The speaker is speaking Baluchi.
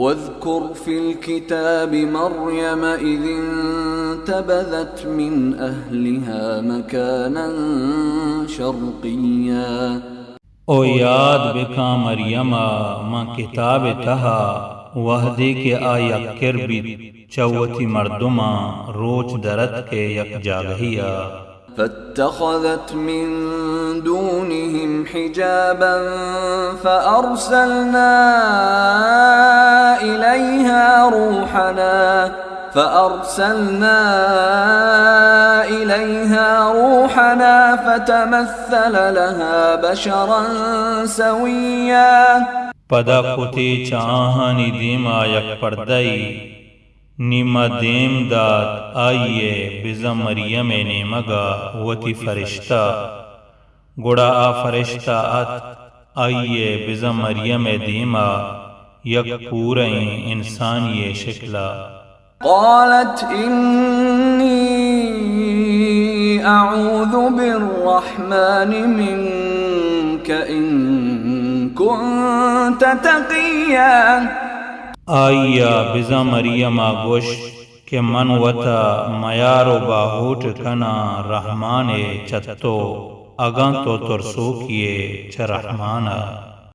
واذكر في الكتاب مريم إذ انتبذت من أهلها مكانا شرقيا۔ او یاد بکاں مریم ءَ ماں کتاب ءِ تہا، وہدے کہ آ یک کر بیت چہ وتی مردماں، روچ در اتک ءَ یک جاگہے ءَ۔ فاتخذت من دونهم حجابا فأرسلنا إليها روحنا، فأرسلنا إليها روحنا فتمثل لها بشرا سويا۔ پدا کت ئے چہ آہانی دیما یک پردہ ئے، نی ما دیم دات آئی ءِ بزاں مریم ءِ نیمگ ءَ وتی فرشتہ۔ گڑا آ فرشتہ اتک آئی ءِ بزاں مریم ءِ دیما یک پورئیں انسانی ءِ شکل ءَ۔ قالت إني أعوذ بالرحمن منك إن كنت تقيا۔ آئی ءَ بزاں مریم ءَ گوشت کہ من وت ءَ میار ءُ باہوٹ کناں رحمان ءِ چہ تو، اگاں تو ترسوکے ئے چہ رحمان ءَ۔